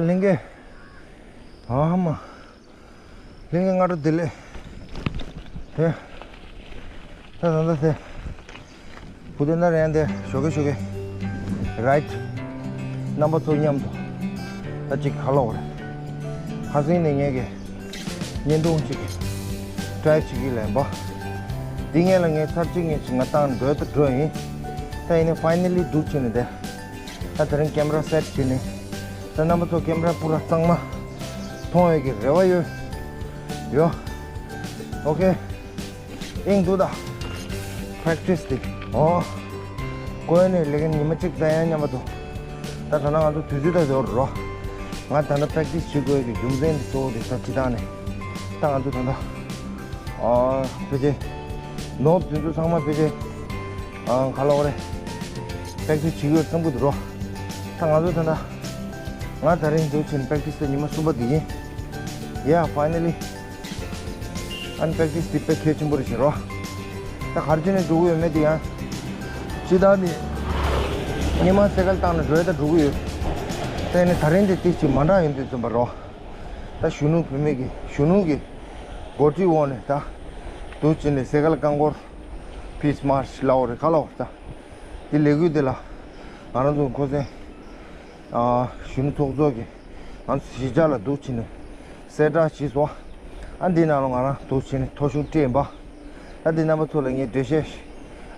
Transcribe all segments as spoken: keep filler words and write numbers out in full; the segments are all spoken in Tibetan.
ལྷན་རྒྱས། ཨ་མ། ལྷན་རྒྱས་སྔ་དྲོ་བདེ་ལེགས། དེ། ད་ད་ད་དེ། བུ་དེ་འདྲ་རེད་དེ་ཞོགས་ཀས་ཞོགས་ཀས། རའིཊ། རྣམ་པ་ཚོ་མཉམ་དུ། ད་ཅིག་ཁ་ལོག་རེད། ཁ་སང་ནས་ངས་ཀྱི། བརྙན་ཐུང་ཅིག་ཊྲའི་བྱེད་ཀྱི་ལན་པ། འདི་ངས་ལ་ངས་ཚར་གཅིག་ངས་ཅིག་ང་བཏང་འགྲོ་ད་འགྲོ་ཡིན། ད་ཡིན་ནའི་ཕའི་ནལ་ལི་འདུག་བྱས་ནས་དེ། ད་དེ་རིང་ཀེམ་ར་སེཊ་བྱས་ནས། ད་རྣམ་པ་ཚོ་ཀེམ་ར་པུ་ར་གཙང་མ། མཐོང་ཡོད་ཀྱི་རེ་བ་ཡོད། ཡོ། ཨོ་ཁེ། ཨིང་འདུག་ད། པྲེག་ཊི་སི་དེ། ཨོ། ཀོ་ཡ་ནས་ལས་ཀ་ཉི་མ་གཅིག་ཙམ་ཡང་མཉམ་པ་འདུག་ད་ད་ལྟ་ང་ཚོ་དུས་ཚོད་ད་ཡོད་རོ། ང་ད་ལྟ་པྲེག་ཊི་སི་བྱེད་དགོས་ཀྱི་རྒྱུ་མཚན་དེ་གཙོ་བོ་དེ་ད་ཅི་ད་ནས། ད་ང་ཚོ་ད་ལྟ། ཨོ། ཕལ་ཆེར། ནོར་བུ་དེ་ཚོ་ཚང་མ་ཕལ་ཆེར། ཨོ། ག་ལ་བ་རེད། པྲེག་ཊི་སི་བྱེད་ཀྱི་ཡོད་བསམ་གྱི་འདུག་རོ། ད་ང་ཚོ་ད་ལྟ། ང་ད་རིང་འདུག་བྱས་ནས་པྲེག་ཊི་སི་ད་ཉི་མ་གསུམ་པ་དེ་ཡིན། ཡ་ཕའི་ནལ་ལི། ཨན་པྲེག་ཊི་སི་དེ་དཔེ་གལ་ཆེན་པོ་རེད་ཤག་རོ། ད་ག་རེ་བྱས་ནས་འགྲོ་གི་ཡོད་མེད་དེ་ཡང་། སྤྱིར་བཏང་ནས་ཉི་མ་སེ་ཀལ་བཏང་ནས་འགྲོ་ཡ་ད་འགྲོ་གི་ཡོད། དེ་ནས་ད་རིང་དེ་ཏིག་ཅིག་མ་འདྲ་ཡོང་དུས་ཙམ་པ་རོ། ད་གཞོན་ནུ་བུད་མེད་ཀྱི་གཞོན་ནུ་གི་འགོ་ཁྲིད་འོག་ནས་ད། འདུག་བྱས་ནས་སེ་ཀལ་རྐང་འཁོར། པིས་མར་ཆི་ལབ་དགོས་རེད་ག་ལབ་དགོས་རེད་ད། དེ་ལས་འགུལ་དེ་ལ། ང་རང་ཚོ་ཁོ་ཚོའི། ཨ། གཞོན་ནུ་ཚོགས་གཙོ་གིས། ང་ཚོ་གཞིས་ཆགས་ལ་འདུག་བྱས་ནས། གསལ་བསྒྲགས་བྱས་སོང་། ཨ་འདི་ནང་ལ་ང་རང་འདུག་བྱས་ནས་ཐོ་གཞུང་སྤྲད་ཡིན་པ། ཨ་འདི་རྣམ་པ་ཚོ་ལ་ངས་འགྲེལ་བཤད།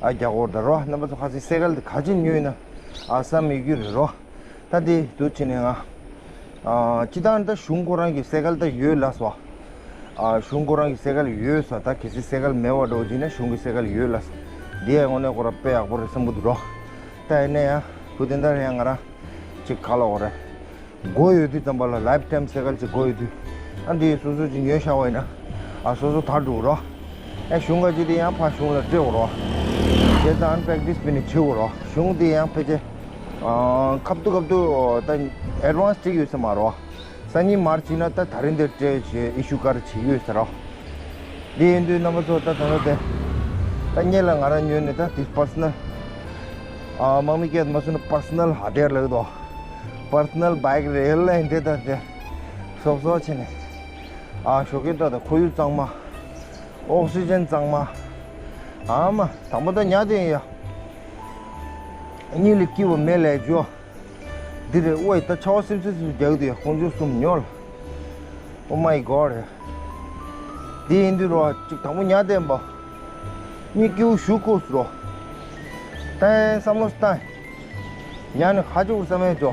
ཨ་རྒྱག་དགོས་རེད་ད་རོ། རྣམ་པ་ཚོ་ཁ་སང་སེ་ཀལ་དེ་ག་ཅིག་ཉོས་ཡིན་ན། ཨ་བསམ་ཡོད་རྒྱུ་རེད་རོ། ད་འདི་འདུག་བྱས་ནས་ང་། ཨ་སྤྱིར་བཏང་ད་གཞུང་ཁོ་རང་གི་སེ་ཀལ་ད་ཡོད་ལབ་སོང་། ཨ་གཞུང་ཁོ་རང་གི་སེ་ཀལ་ཡོད་ས། ད་གལ་སྲིད་སེ་ཀལ་མེད་པ་འདྲ་བོ་ཅིག་ན་གཞུང་གི་སེ་ཀལ་ཡོད་ལབ་སོང་། འདི་ཡང་དངོས་གནས་ཁོ་རང་དཔེ་ཡག་པོ་རེད་བསམ་གྱི་འདུག་རོ། ད་ཡིན་ན་ཡང་བུ་དེ་འདྲ་ཡང་ང་རང་ཅིག་ག་ལབ་དགོས་རེད། དགོས་ཡོད་དུས་ཙམ་པ་ལ་ལའིཕ་ཊའིམ་སེ་ཀལ་ཅིག་དགོས་ཡོད་དུས། ཨ་འདི་སོ་སོ་ཅིག་ཉོས་བཞག་པ་ཡིན་ན། ཨ་སོ་སོ་དར་འགྲོ་གི་རོ། ཨ་གཞུང་ག་ཅིག་དེ་ཡང་ཕར་གཞུང་ལ་སྤྲད་དགོས་རོ། དེ་ད་ཨན་པྲེག་ཊི་སི་བྱས་ནས་བྱེད་དགོས་རོ། གཞུང་དེ་ཡང་ཕལ་ཆེར། ཨ་ཁབ་ཏུ་ཁབ་ཏུ་ད་ཨེཌ་ཝན་སི་སྤྲད་ཀྱི་ཡོད་ས་མ་རོ། སང་ཉིན་མར་བྱས་ན་ད་ད་རིང་དེར་སྤྲད་བྱས་ཨི་ཤུ་ག་རེ་བྱེད་ཀྱི་ཡོད་ས་རོ། འདི་ཡིན་དུས་རྣམ་པ་ཚོ་ད་ད་ལྟ་དེ། ད་སྔོན་ལ་ང་རང་ཉོས་ནས་ད་དེ་པར་སོ་ནལ། ཨ་དམག་མི་སྐད་མ་སོང་ན་པར་སོ་ནལ་ཧ་དེར་ལབ་དོ། པར་སོ་ནལ་བྷའིཀ་རེད་ལབ་ཡིན་དེ་ད་དེ། སོབ་སོབ་བྱས་ནས། ཨ་ཞོགས་ཀས་ད་ད་ཁོར་ཡུག་གཙང་མ། ཨོག་སི་ཇན་གཙང་མ། ཨ་མ་དང་པོ་ད་ཉལ་དེ་ཡིན་ཡ། གཉིད་ལས་སྐྱིད་པོ་མེད་ལས་འཇོ། འདི་རེད་ཨོ་ཡ། ད་ཆར་པ་སིབ་སིབ་སིབ་རྒྱག་གི་འདུག་ཡ། ཁོང་ཚོ་གསུམ་ཉོ་ལ། Oh my god། འདི་ཡིན་དུས་རོ་ཅིག་དང་པོ་ཉལ་བསྡད་པ། གཉིད་སྐྱིད་པོ་ཞེ་དྲག་ཁུག་སོང་རོ། ད་བསམ་བློ་བཏང་། ཉལ་ནས་ཁ་ཕྱོགས་བསམ་ཡས་འཇོ།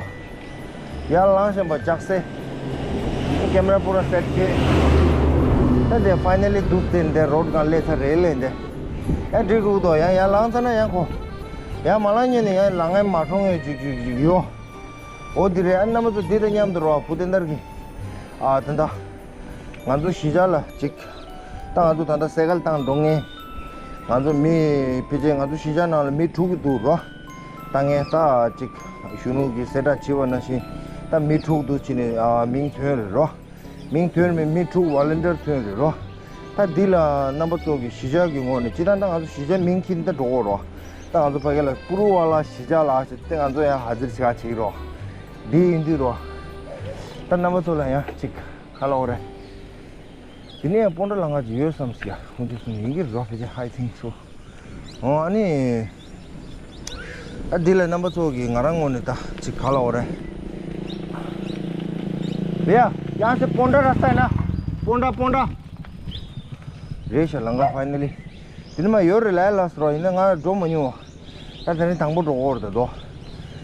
ཡར་ལངས་བཞིན་པ་ལྕགས་སྲེག་ཀེམ་ར་པུ་ར་སེཊ་བྱས། ད་དེ་ཕའི་ནལ་ལི་འདུག་སྟེ་འདི་རོ་སྒང་སླེབས་ཚར་རེད་ལབ་འདི། ཡང་འགྲིག་འདུག་དོ། ཡང་ཡར་ལངས་ཚར་ན་ཡང་ཁོ། ཡང་མ་ལངས་ཉན་ནས་ཡང་ལངས་ངན་མ་གྲོངས་ངན་ཅིག་ཅིག་ཅིག་ཡོད། འོ་འདི་རེད། ཨ་རྣམ་པ་ཚོ་འདི་དང་མཉམ་དུ་རོ་བུ་དེ་འདར་གི། ཨ་དེ་འདྲ། ང་ཚོ་གཞིས་ཆགས་ལ་ཅིག་ད་ང་ཚོ་ད་ལྟ་སེ་ཀལ་བཏང་འགྲོ་མཁན། ང་ཚོ་མི་ཕལ་ཆེར་ང་ཚོ་གཞིས་ཆགས་ནང་ལ་མི་དྲུག་གི་འདུག་རོ། ད་ངས་ད་ཅིག་གཞོན་ནུ་གི་གསལ་བསྒྲགས་བྱས་པ་ནང་བཞིན་ད་མི་དྲུག་འདུག་བྱས་ནས་ཨ་མིང་ཐོན་རེད་རོ། མིང་ཐོན་མིན་མི་དྲུག་ཝོ་ལན་ཊིར་ཐོན་རེད་རོ། ད་འདི་ལ་རྣམ་པ་ཚོ་གི་གཞིས་ཆགས་ཀྱི་ངོས་ནས་ཅི་ད་ད་ང་ཚོ་གཞིས་ཆགས་མིང་ཁྱེར་ད་འགྲོ་གོ་རོ། ད་ང་ཚོ་ཕ་གི་ལ་པུ་རུ་ཝ་ལ་གཞིས་ཆགས་ལ་ཞེས་ཏེ་ང་ཚོ་ཡང་ཧ་ཛིར་ཆེ་ག་བྱེད་ཀྱི་རོ། འདི་ཡིན་དུས་རོ། ད་རྣམ་པ་ཚོ་ལ་ཡང་ཅིག་ཁ་ལོག་རེད། དེ་ནས་ཡང་སྤོན་ཊ་ལང་ཀ་ཅིག་ཡོད་བསམ་སི་ཡ་ཁོང་ཚོ་གསུམ་ཡིན་གྱི་རོ་ཕལ་ཆེར་ཧའི་ཐིང་སོ། ཨོ་ཨ་ནི། ཨ་འདི་ལ་རྣམ་པ་ཚོ་གི་ང་རང་ངོས་ནས་ད་ཅིག་ག་ལ་འོ་རེད། བེ་ཡ། ཡང་སེ་སྤོན་ཊ་ར་ས་ཡིན་ན། སྤོན་ཊ་སྤོན་ཊ། རེད་ཤག་ལང་ཀ་ཕའི་ནལ་ལི། དེ་ནི་མ་ཡོད་རེད་ལ་ལ་སོ་རོ་ཡིན་ན་ང་འགྲོ་མ་མྱོང་བ། ད་དེ་རིང་དང་པོ་འགྲོ་གོ་རེད་ད་དོ།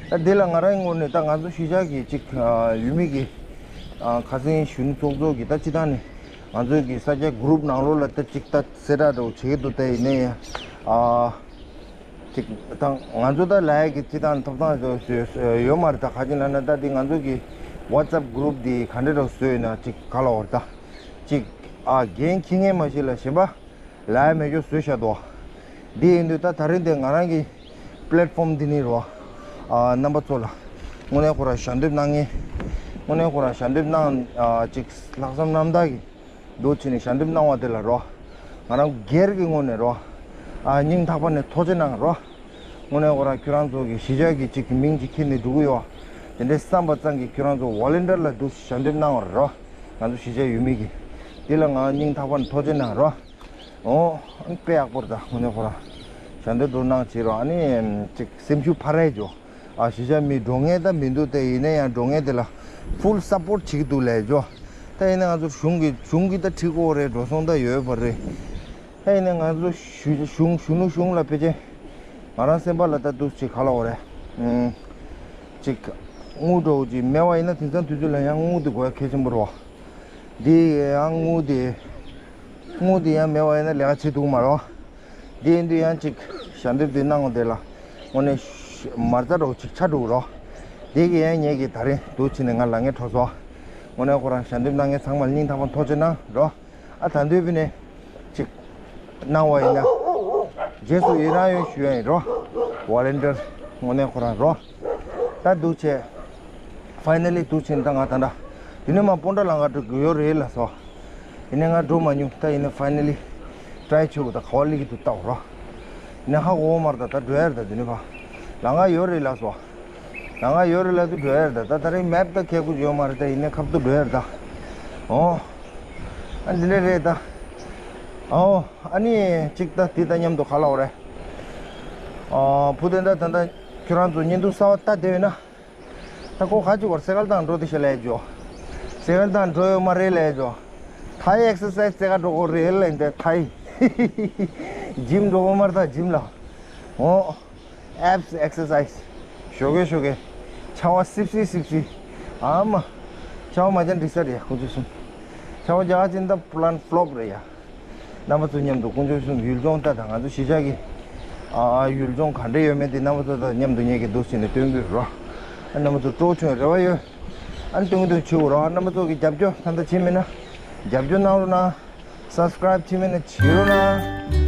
ད་འདི་ལ་ང་རང་ངོས་ནས་ད་ང་ཚོ་གཞིས་ཆགས་ཀྱི་ཅིག་ཡུལ་མི་གི། ཁ་སང་གཞོན་ནུ་ཚོགས་གཙོ་གི་ད་སྤྱི་བཏང་ནས། ང་ཚོའི་གི་ས་སྐྱ་གུ་རུབ་ནང་ལོགས་ལ་ད་ཅིག་ད་གསལ་བསྒྲགས་འདྲ་བོ་བྱེད་ཀྱི་འདུག་ད་ཡིན་ནའི་ཡང་། ཨ། ཅིག་ད་ང་ཚོ་ད་ལའི་གི་སྤྱི་བཏང་ཐོབ་ཐང་ཡོད་མ་རེད། ད་ག་ཅིག་ལབ་ན་ད་འདི་ང་ཚོ་གི་ཝ་ཊི་སི་ཨེབ་གུ་རུབ་འདི་ག་འདྲ་འདྲ་བཟོས་ཡོད་ན་ཅིག་ག་ལ་འོར་ད། ཅིག་ཨ་འགན་འཁྱེར་མཁན་མ་ཞིག་ལ་གཞན་པ་ལའི་མེད་རྒྱུ་བཟོས་བཞག་འདུག་འདི་ཡིན་དུས་ད་ད་རིང་འདི་ང་རང་གི་པི་ལེཊ་ཕོམ་འདི་ནི་རོ། ཨ་རྣམ་པ་ཚོ་ལ་དངོས་གནས་ཁོ་རང་ཞལ་འདེབས་གནང་མཁན། དངོས་གནས་ཁོ་རང་ཞལ་འདེབས་གནང་ཨ་ཅིག་ལྷག་བསམ་རྣམ་དག་གི་འདུག་བྱས་ནས་ཞལ་འདེབས་གནང་བ་དེ་ལ་རོ། ང་རང་སྒེར་གྱི་ངོས་ནས་རོ། ཨ་སྙིང་ཐག་པ་ནས་ཐུགས་རྗེ་གནང་རོ། དངོས་གནས་ཁོ་རང་ཁྱོད་རང་ཚོ་གི་གཞིས་ཆགས་ཀྱི་ཅིག་གི་མིང་ཅིག་ཁྱེར་ནས་འགྲོ་གི་ཡོད། དེ་འདྲའི་བསམ་པ་ཙམ་གྱིས་ཁྱོད་རང་ཚོ་ཝོ་ལན་ཊིར་ལ་འདུག་ཞབས་འདེགས་གནང་བར་རོ། ང་ཚོ་གཞིས་ཆགས་ཡུལ་མི་གིས། འདི་ལ་ང་སྙིང་ཐག་པ་ནས་ཐུགས་རྗེ་གནང་རོ། ཨོ། ཨ་ནི་དཔེ་ཡག་པོ་རེད་ད། དངོས་གནས་ཁོ་རང་ཞབས་འདེགས་འགྲོ་གནང་བྱེད་རོགས། ཨ་ནི་ཅིག་སེམས་ཤུགས་འཕར་རེད་ཇོ། ཨ། གཞིས་ཆགས་མི་འགྲོ་མཁན་ད་མི་འདུག་སྟེ། ཡིན་ན་ཡང་འགྲོ་མཁན་དེ་ལ་ཕུལ་སཔོརཊ་བྱེད་ཀྱི་འདུག་ལས་ཇོ། ད་ཡིན་ན་ང་ཚོ་གཞུང་གི་གཞུང་གི་ད་ཁྲིད་དགོས་རེད། འགྲོ་སོང་ད་ཡོད་པ་རེད། ད་ཡིན་ན་ང་ཚོ་གཞུང་གཞུང་གཞུང་ལ་ཕལ་ཆེར་ང་རང་སེམས་པ་ལ་ད་འདུག་ཅིག་ག་ལ་འོ་རེད། ཨུམ། ཅིག་དངུལ་འགྲོ་ཅིག་མེད་པ་ཡིན་ན་དེང་སང་དུས་ཚོད་ལ་ཡང་དངུལ་དེ་དགོས་ཡ་གལ་ཆེན་པོ་རེད་བ། འདི་ཡང་དངུལ་དེ་དངུལ་དེ་ཡང་མེད་པ་ཡིན་ན་ལས་ཀ་བྱེད་ཐུབ་ཀྱི་མ་རེད་བ། འདི་ཡིན་དུས་ཡང་ཅིག་ཞལ་འདེབས་དེ་གནང་བ་དེ་ལ་དངོས་གནས་མ་རྩ་འདྲ་བོ་ཅིག་ཆགས་འགྲོ་གི་རེད་བ། འདི་གི་ཡང་ངེད་ཀྱིས་ད་རིང་འདུག་བྱས་ནས་ང་ལ་ངས་འཕྲོ་སོང་། དངོས་གནས་ཁོ་རང་ཞལ་འདེབས་གནང་མཁན་ཚང་མ་ལ་སྙིང་ཐག་པ་ཐུགས་རྗེ་གནང་རོ། ཨ། ད་འདོད་པ་ནས་ཅིག་གནང་བ་ཡིན་ན། རྗེས་སུ་ཡི་རང་ཡོད་ཞུ་ཡ་ཡིན་རོ། ཝོ་ལན་ཊིར་དངོས་གནས་ཁོ་རང་རོ། ད་འདུག་བྱས། ཕའི་ནལ་ལི་འདུག་བྱས་ད་ང་ད་ལྟ་དེ་ནས་མར་སྤོན་ཊ་ལམ་ཁ་འགྲོ་དགོས་ཡོད་རེད་ལགས་སོ། ཡིན་ནའི་ང་འགྲོ་མ་མྱོང་། ད་ཡིན་ནའི་ཕའི་ནལ་ལི་ཊི་རའི་བྱེད་དགོས། ད་ག་པར་སླེབས་ཀྱི་འདུག་ལྟ་དགོས་རོ། ཡིན་ནའི་ཧ་གོ་མ་རེད་ད། ད་འགྲོ་ཡ་རེད་ད། དེ་ནས་ཕར་ལམ་ཁ་ཡོད་རེད་ལགས་སོ། ལམ་ཁ་ཡོད་རེད་ལབ་དུས་འགྲོ་ཡ་རེད་ད། ད་ད་རིང་མེབ་ད་ཁྱེད་ཀྱི་ཡོད་མ་རེད་ད། ཡིན་ནའི་ཁ་ཐུག་འགྲོ་ཡ་རེད་ད། ཨོ། ཨ། འདི་འདྲ་རེད་ད། ཨོ། ཨ་ནི་ཅིག་ད་དེ་དང་མཉམ་དུ་ག་ལབ་དགོས་རེད། ཨོ། བུ་དེ་འདྲ་ད་ལྟ་ཁྱོད་རང་ཚོ་བརྙན་ཐུང་གསར་པ་ལྟ་བསྡད་ཡོད་ན། ད་ཁོ་ག་ཅིག་བར་སེ་ཀལ་བཏང་འགྲོ་དེ་ཤ་ལས་ཇོ། སེ་ཀལ་བཏང་འགྲོ་ཡོད་མ་རེད་ལས་ཇོ། ཐའི་ཨེག་སར་སའི་ཛི་རྩེ་ག་འགྲོ་དགོས་རེད་ལས་འདི་ཐའི། ཇིམ་འགྲོ་དགོས་མ་རེད་ད་ཇིམ་ལ། ཨོ། ཨེབ་སི་ཨེག་སར་སའི་ཛི། ཞོགས་ཀས་ཞོགས་ཀས། ཆར་པ་སིབ་སིབ་སིབ་སིབ། ཨ་མ། ཆར་པ་མ་བྱས་འགྲིག་ས་རེད་ཁོ་ཚོ་གསུམ། ཆར་པ་རྒྱག་ག་ཕྱིན་ད་པི་ལན་ཕི་ལོབ་རེད་ཡ། རྣམ་པ་ཚོ་མཉམ་དུ་དཀོན་མཆོག་གསུམ་ཡུལ་ལྗོངས་ལྟ་དང་ང་ཚོ་གཞིས་ཆགས་ཀྱི་ཨ་ཡུལ་ལྗོངས་ག་འདྲ་ཡོད་མེད་དེ་རྣམ་པ་ཚོ་དང་མཉམ་དུ་ངེད་ཀྱིས་འདུག་བྱས་ནས་སྟོན་གྱི་ཡོད་རོ། ཨ། རྣམ་པ་ཚོ་སྤྲོ་བོ་བྱུང་རེ་བ་ཡོད། ཨ་ནི་སྟོན་གྱི་འདུག་བྱེད་དགོས་རོ། ཨ། རྣམ་པ་ཚོ་གིས་རྒྱབ་སྐྱོར་ད་ལྟ་བྱས་མེད་ན་རྒྱབ་སྐྱོར་གནང་རོགས་གནང་། སབ་སི་ཀ་རའིབ་བྱས་མེད་ན་བྱེད་རོགས་གནང་།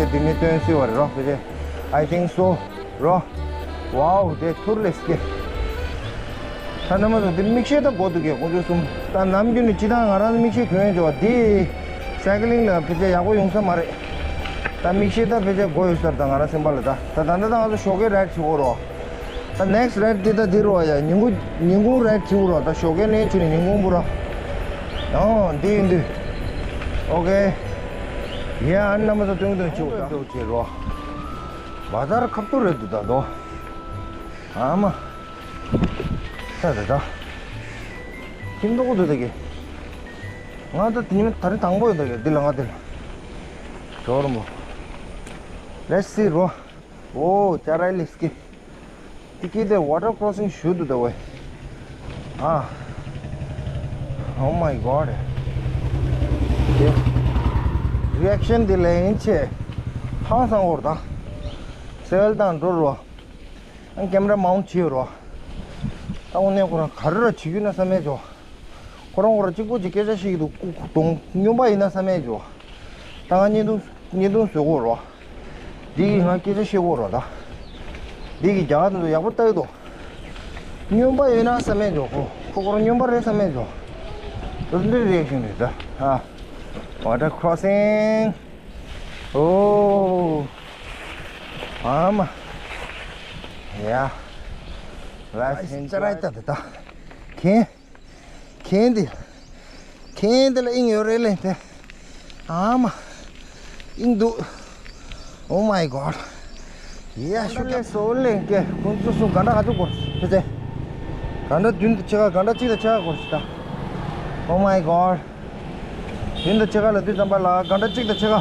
དེ་དེ་མི་སྟོན་སྲིད་པ་རེད་རོ། ཕལ་ཆེར། I think so རོ། ཝའོ། དེ་ཐུར་ལེ་སྐྱེ། ད་རྣམ་པ་ཚོ་འདི་མིག་ཤེལ་ད་དགོས་འདུག་གས་དཀོན་མཆོག་གསུམ། ད་ནམ་རྒྱུན་ནས་སྤྱིར་བཏང་ང་རང་མིག་ཤེལ་གྱོན་ཡོད་ཅོག་འདི་སའི་ཀ་ལིང་ལ་ཕལ་ཆེར་ཡག་པོ་ཡོང་ས་མ་རེད། ད་མིག་ཤེལ་ད་ཕལ་ཆེར་དགོས་ཡོད་ས་རེད་ད་ང་རང་སེམས་པ་ལ། ད་ད་ད་ད་ང་ཚོ་ཞོགས་ཀས་རའིཌ་བྱེད་དགོས་རོ། ད་ནེག་སི་ཊི་རའིཌ་འདི་ད་འདི་རོ་ཡ། ཉིན་གུང་ཉིན་གུང་རའིཌ་བྱེད་དགོས་རོ། ད་ཞོགས་ཀས་ནས་བྱས་ནས་ཉིན་གུང་བུ་རོ། ཨོ། འདི་ཡིན་དུས། ཨོ་ཀེ། ཡ། ཨ་ནི་རྣམ་པ་ཚོ་སྟོན་སྟོན་བྱེད་དགོས་ད། བྱེད་རོ། བ་ཛར་ཁ་ཐུག་རེད་འདུག་ད་དོ། ཨ་མ། ད་ད་ད། ཁྱིམ་ཐོག་ཏུ་ད་གི། ང་ད་དེ་ཉིན་ད་རིང་དང་པོ་ཡོད་ད་གི་འདི་ལ་ང་དེ་ལ། ཇོ་རུ་མོ། Let's see རོ། ཨོ། ཅ་ར་ལི་སི་ཀི། དེ་གི་དེ་ཝ་ཊར་ཀྲོ་སིང་ཞུ་འདུག་ད་ཝེ། ཨ། Oh my god། རི་ཨེག་ཤན་དེ་ལས་ཡིན་ཆེ། ཧང་སང་འོར་ད། སེལ་དང་འགྲོ་རོ། ཨང་ཀེམ་ར་མའུན་ཊི་བྱས་ཡོད་རོ། ད་དངོས་གནས་ཁོ་རང་ག་རེ་ར་བྱེད་རྒྱུ་ན་བསམ་མེད་ཇོ། ཁོ་རང་ཁོ་རང་གཅིག་པོ་གཅིག་སྐད་ཆ་བཤད་ཀྱི་འདུག་ཀུ་ཀུ་དོང་སྨྱོན་པ་ཡིན་ན་བསམ་མེད་ཇོ། ད་ང་བརྙན་ཐུང་བརྙན་ཐུང་བཟོ་དགོས་རོ། འདི་གིས་ང་སྐད་ཆ་བཤད་དགོས་རོ་ད། འདི་གིས་རྒྱ་གར་དེ་ཚོ་ཡག་པོ་ལྟ་གི་འདུག་སྨྱོན་པ་ཡོད་ན་བསམ་མེད་ཇོ། ཁོ་ཁོ་ཁོ་རང་སྨྱོན་པ་རེད་བསམ་མེད་ཇོ། ད་འདི་རི་ཨེག་ཤན་རེད་ད། ཨ། Water crossing། ཨོ། ཨ་མ། ཡ། ལ་སེན་ཅ་ར་ཏ་ཏ་ཏ། ཁེན། ཁེན་འདི། ཁེན་འདི་ལ་དབྱིངས་ཡོད་རེད་ལེ་དེ། ཨ་མ། དབྱིངས་འདུག Oh my god། ཡ་ཤུ་ལེ་སོ་ལེ་ཀེ་ཁོང་ཚོ་སུ་ག་འདྲ་ག་ཚོད་གོ་ཕེ་ཚེ། ག་འདྲ་བདུན་དུ་ཆེ་ག་ག་འདྲ་གཅིག་དང་ཆེ་ག་གོ་ཤི་ད། Oh my god། བདུན་དང་ཕྱེད་ཀ་ལ་དུས་ཙམ་པ་ལ་ག་འདྲ་གཅིག་དང་ཕྱེད་ཀ་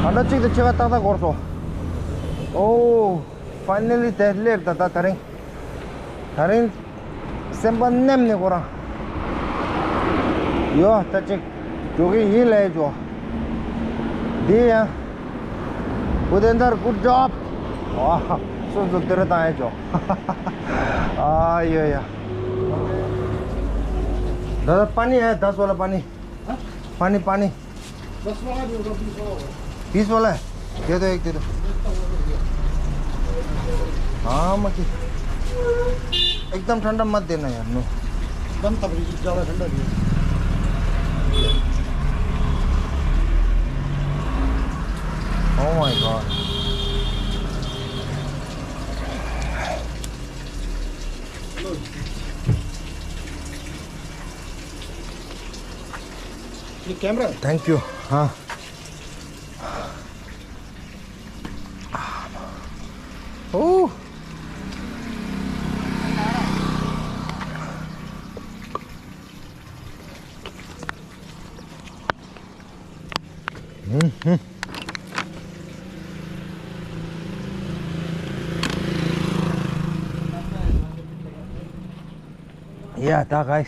ག་འདྲ་གཅིག་དང་ཕྱེད་ཀ་ཏག་ཏག་འགོར་སོང་། Oh finally དེ་སླེབས་ད་ད་ད་རིང་། ད་རིང་སེམས་པ་མནན་ནས་ཁོ་རང་། ཡོ་ད་ཅིག་འགྲོ་གི་ཡིན་ལས་ཇོ། འདི་ཡང་། བུ་དེ་འདར་good job། ཨ། སོ་སོ་དེ་རུ་བཏང་ཡ་ཇོ། ཨ་ཡོ་ཡ། ད་ད་པ་ནི་ཡ་ད་སོ་ལ་པ་ནི། पानी, पानी। दस वाला भी होगा, बीस वाला होगा। बीस वाला है? दे दो, एक दे दो। हाँ, मक्खी। एकदम ठंडा मत देना यार, नो। एकदम तब ज़्यादा ठंडा नहीं है। Oh my God। ये कैमरा है? Thank you। हाँ। Oh। हम्म, हम्म। ཡ་ད་guys།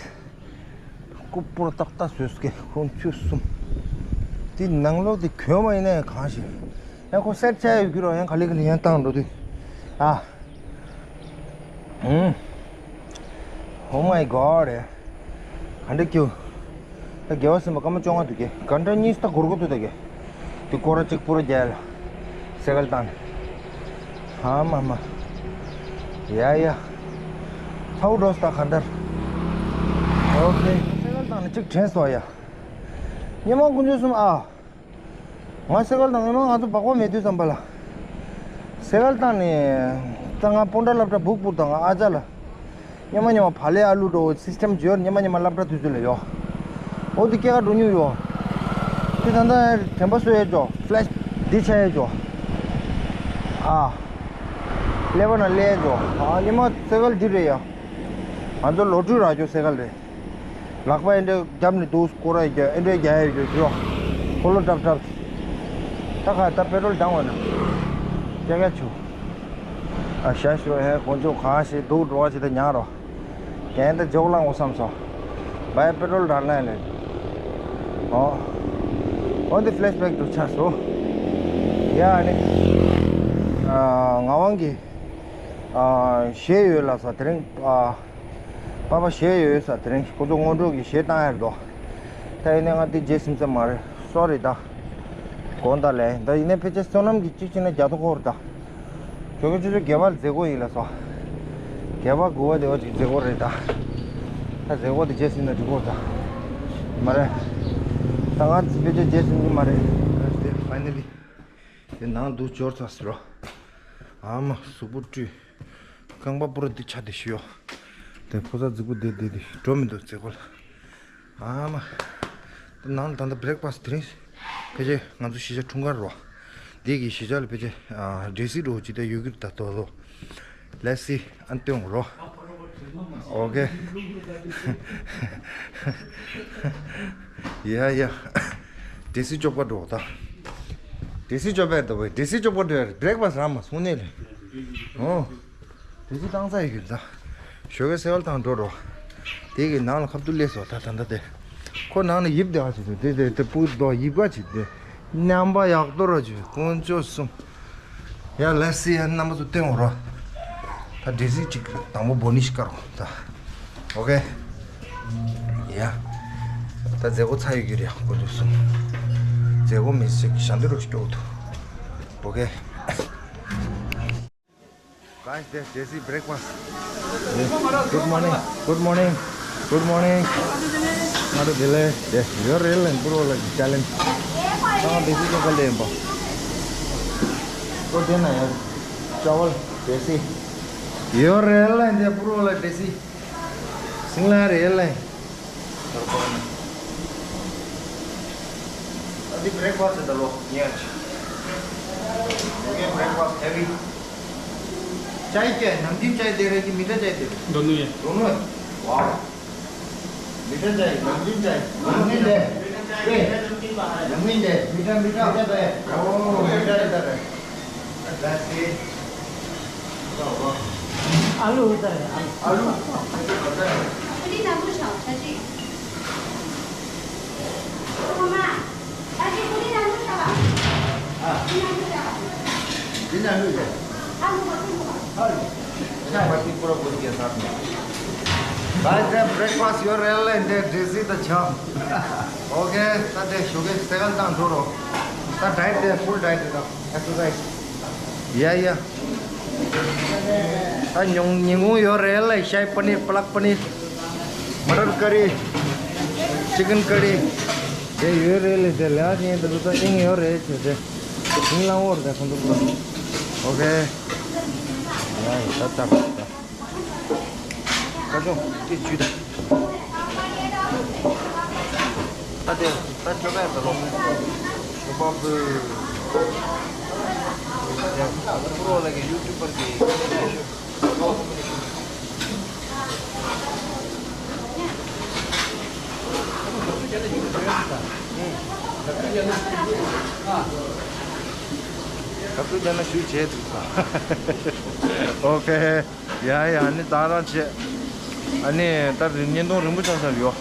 ཀུ་པོར་ཏག་ཏག་བཟོས་ཀྱི་ཁོང་ཚོས་གསུམ། དེ་ནང་ལོགས་དེ་གྱོན་མ་ཡིན་ན་ཡང་གང་ཞིག་ཡང་ཁོ་སེར་ཆ་ཡོད་རྒྱུ་རོ། ཡང་ག་ལེ་ག་ལེ་ཡང་བཏང་འགྲོ་དུས། ཨ། ཧུམ། Oh my God། ག་འདྲ་ཀྱུ། ད་རྒྱལ་བ་སེམས་དཔའ་སྐར་མ་བཅོ་ལྔ་འདུག་གས། ག་འདྲ་གཉིས་ད་སྒོར་སྒོར་འདུག་ད་གས། དེ་སྐོར་ར་གཅིག་པུ་ར་རྒྱལ་ལ། སེ་གལ་བཏང་ནས། ཧ་མ་མ། ཡ་ཡ། ཚའུ་འགྲོ་ས་ད་ག་འདར། ཨོ་ཁེ། སེ་གལ་བཏང་ནས་གཅིག་དྲན་སོང་ཡ། ཉི་མ་དཀོན་མཆོག་གསུམ་ཨ། ང་སེ་གལ་བཏང་ཉི་མ་ང་ཚོ་སྦག་སྦག་མེད་དུས་ཙམ་པ་ལ། སེ་གལ་བཏང་ནས། ད་ང་སྤུན་ཟླ་སློབ་གྲྭ་སྦུག་སྦུག་དང་ཨ་ཅག་ལ། ཉི་མ་ཉི་མ་བག་ལེབ་ཨ་ལུ་འགྲོ་སི་སི་ཊེམ་ཅིག་ཡོད། ཉི་མ་ཉི་མ་སློབ་གྲྭ་དུས་ཚོད་ལ་ཡོད། འོ་དེ་སྐྱེལ་ག་འགྲོ་མྱོང་ཡོད། དེ་ད་ལྟ་དྲན་པ་གསོ་ཡས་ཅོ་ཕི་ལེ་ཤི་འདི་ཆ་ཡས་ཅོ། ཨ། ཀླད་པ་ན་ཀླད་ཅོ། ཨ་ཉི་མ་སེ་གལ་འདི་རེད་ཡ། ང་ཚོ་ལོ་དྲུག་རག་ཅོ་སེ་གལ་རེད། ལག་པ་ཨེ་འདྲ་རྒྱབ་ནས་འདུག་སྐོར་ར་རྒྱབ་ཨེ་འདྲ་རྒྱབ་ཡས་ཅོ་ཅོ། འཁོར་ལོ་ཀྲབ་ཀྲབ། ད་ག་ད་པེ་ཊྲོལ་འདང་བ་ན། ཀྱ་ཀྱ་ཆུ། ཨ་ཤ་ཤོ་ཧེ་དཀོན་མཆོག་གང་ཞིག་སྡུག་འགྲོ་བ་ཞིག་ད་ཉག་རོ། གན་ད་འཇོག་ལང་འོ་བསམ་སོང་། བའི་པེ་ཊྲོལ་དྲག་ན་ལེ། ཨོ། འོ་འདི་ཕི་ལེ་ཤི་བེག་ཏུ་ཆགས་སོ། ཡ་ཨ་ནི། ཨ་ངག་དབང་གི། ཨ་གཞས་ཡོད་ལ་ས་དེ་རིང་། ཨ་པ་པ་གཞས་ཡོད་ས་དེ་རིང་ཁོ་ཚོ་སྔོན་འགྲོ་གི་གཞས་བཏང་ཡར་འགྲོ། ད་ཡིན་ནའི་ང་འདི་བརྗེད་ཟིན་ས་མ་རེད། སོ་རི་ད། དགོངས་དག་ལས་ད་ཡིན་ནའི་ཕལ་ཆེར་བསོད་ནམས་ཀྱི་གཅིག་བྱས་ན་བརྒྱ་ཐོ་འཁོར་ད། ཇོ་ཁོ་ཆུ་ཚོད་བརྒྱད་པ་ལ་མཛད་སྒོ་ཡིན་ལ་སོ། བརྒྱད་པ་དགུ་པ་དེ་བ་ཅིག་མཛད་སྒོ་རེད་ད། ད་མཛད་སྒོ་དེ་བརྗེད་ཟིན་ན་འགྲིག་གོ་ད། མ་རེད། ད་ང་ཕལ་ཆེར་བརྗེད་ཟིན་གྱི་མ་རེད། དེ་ཕའི་ནལ་ལི། དེ་ནང་འདུག་འབྱོར་ཚར་ཟེར་རོ། ཨ་མ་གཟུགས་པོ་བཀྲུས། རྐང་པ་པུ་ར་འདི་ཆ་དེ་ཞུ་ཡོ། དེ་ཕོ་གསར་རྫིག་པོ་དེ་དེ་དེ་འགྲོ་མི་འདུག་མཛད་སྒོ་ལ། ཨ་མ། དེ་ནང་ལ་ད་ལྟ་བྷི་རེག་ཕ་སི་ཊི་དེ་རིང་། ཕལ་ཆེར་ང་ཚོ་གཞིས་ཆགས་འཁྲུངས་སྐར་རོ། འདི་གི་གཞིས་ཆགས་ལ་ཕལ་ཆེར་ཨ་འབྲས་སིལ་འགྲོ་ཅི་ལྟར་ཡོད་ཀྱི་རེད་ད་དོ་དོ། Let's see ཨ་སྟོན་རོ། ཨོ་ཁེ། ཡ་ཡ། འབྲས་སིལ་ཅོག་པ་འགྲོ་ད། འབྲས་སིལ་ཅོག་པ་འགྲོ་བས། འབྲས་སིལ་ཅོག་པ་འགྲོ་བས་བྷི་རེག་ཕ་སི་ཊི་རག་མ་སོང་ནས་ལས། ཨོ། འབྲས་སིལ་བཏང་ས་ཡོད་ཀྱི་རེད་ད། ཞོགས་ཀས་སེ་གལ་བཏང་འགྲོ་རོ། དེ་གི་ནང་ལ་ཁ་ཐུག་སླེབས་སོ་ད་ད་ད་དེ། ཁོ་ནང་ནས་ཡིབ་བསྡད་པ་ཞིག་འདུག་དེ་དེ་དེ་སྤུ་རྡོ་ཡིབ་པ་ཅིག་དེ། རྣམ་པ་ཡག་ཏོ་ར་ཅིག་དཀོན་མཆོག་གསུམ། ཡ་ལེ་སི་ཡ་རྣམ་པ་ཚོ་སྟོན་འོ་རོ། ད་འབྲས་སིལ་གཅིག་དང་པོ་བོ་ནི་ཤི་ཀར་ད། ཨོ་ཁེ། ཡ། ད་མཛད་སྒོ་ཚར་ཡོད་ཀྱི་རེད་དཀོན་མཆོག་གསུམ། མཛད་སྒོ་མི་ཞིག་ཞང་འདི་རུ་སྐྱོ་འདུག་ཨོ་ཁེ། Guys, this is breakfast. Good morning. Good morning. Good morning. ང་ཚོ་དེ་ལས་དེ་ཡོད་རེད་ལ་པུ་རོ་ལ་ཅ་ལན། ང་དེ་སི་ཅོ་ག་ལེན་པ། ཁོ་དེ་ན་ཡ་ཅ་ཝལ་དེ་སི། ཡོད་རེད་ལ་འདི་པུ་རོ་ལ་དེ་སི། སིང་ལ་རེད་ལ། ཨ་འདི་བྷི་རེག་ཕ་སི་ད་ལོ་ཉལ་ཆི། Okay, breakfast heavy. चाय क्या है? नमकीन चाय दे रहे कि मीठा चाय दे रहे? दोनों ही है। दोनों है? वाह। मीठा चाय, नमकीन चाय, दोनों ही है। ए, नमकीन चाय, मीठा, मीठा। मीठा तो है। ओ, मीठा इधर है। That's it. क्या हुआ? आलू उधर है, आलू। आलू? ये तो पता है। हाँ। ये ना लो इधर। हाँ, ये बाटी पूरा भून गया साथ में। Guys, the breakfast ཡོད་རེད་ལ་འདི་འདྲེ་སི་ད་ཆ། Okay, ད་དེ་ཞོགས་ཀས་སེ་གལ་བཏང་འགྲོ་རོགས། ད་diet དེ་full diet དེ་ད་exercise. Yeah, yeah. ད་ཉུང་ཉིན་གུང་ཡོད་རེད་ལ་ཤའི་པ་ནིར་པ་ལག་པ་ནིར། Mutton curry, chicken curry. དེ་ཡོད་རེད་ལ་དེ་ལ་ཉན་དུ་ད་ཨིན་ཡོད་རེད་ཟེར་ཏེ། ཨིན་ལང་འོར་ད་ཁོང་ཚོ་པོ། Okay. Yeah, ད་ད་ད། ཁ་ཆུང་དེ་ཇུས་དང་། ད་དེ་ད་ཁྱོད་ཀ་ཡང་ད་ལོ། ཞོགས་པ་བུ། ཡ་ཁོ་རོ་ལ་གི་ཡུ་ཊུབ་པར་གི། ད་ཁུ་རྒྱ་ན་ཞུ་བྱས་འདུག་ས། Okay. ཡ་ཡ། ཨ་ནི་ད་རང་བྱས། ཨ་ནི་ད་རིང་བརྙན་ཐུང་རིང་པོ་ཆགས་ས་རེད་ཡོ།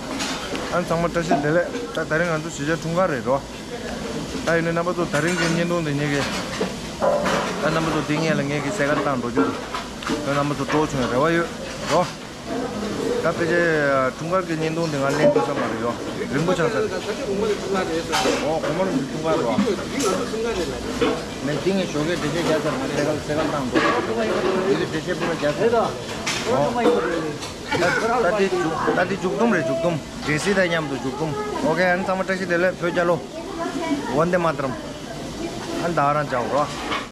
ཨ་ནི་ཚང་མ་བཀྲ་ཤིས་བདེ་ལེགས། ད་ད་རིང་ང་ཚོ་གཞིས་ཆགས་འཁྲུངས་སྐར་རེད་རོ། ད་ཡིན་ནའི་རྣམ་པ་ཚོ་ད་རིང་གི་བརྙན་ཐུང་འདི་ཉིད་ཀྱི། ད་རྣམ་པ་ཚོ་འདི་ངེད་ལ་ངེད་ཀྱི་སེ་གལ་བཏང་འགྲོ་རྒྱུ། ཁྱོད་རྣམ་པ་ཚོ་སྤྲོ་བྱུང་བའི་རེ་བ་ཡོད་རོ། ད་ཕལ་ཆེར་འཁྲུངས་སྐར་གྱི་བརྙན་ཐུང་འདི་ང་ལེན་ཐུབ་ས་མ་རེད་ཡོ། རིང་པོ་ཆགས་ས་རེད། ཨོ་གོང་མ་རང་གི་འཁྲུངས་སྐར་རོ། ནས་དེ་ངས་ཞོགས་ཀས་འགྲེལ་བཤད་རྒྱག་ཚར། ང་སེ་གལ་སེ་གལ་བཏང་འགྲོ། དེ་གི་འགྲེལ་བཤད་པུ་ར་རྒྱག་ཚར། ཨོ། ད་དེ་མཇུག་ད་དེ་མཇུག་སྡོམ་རེད། མཇུག་སྡོམ། འདྲེ་སི་དང་མཉམ་དུ་མཇུག་སྡོམ། Okay, ཨ་ནི་ཚང་མ་བཀྲ་ཤིས་བདེ་ལེགས། བོད་རྒྱལ་ལོ། ཝན་དེ་མ་ཏརམ། ཨ་ནི་ད་རང་ཅག་རོ།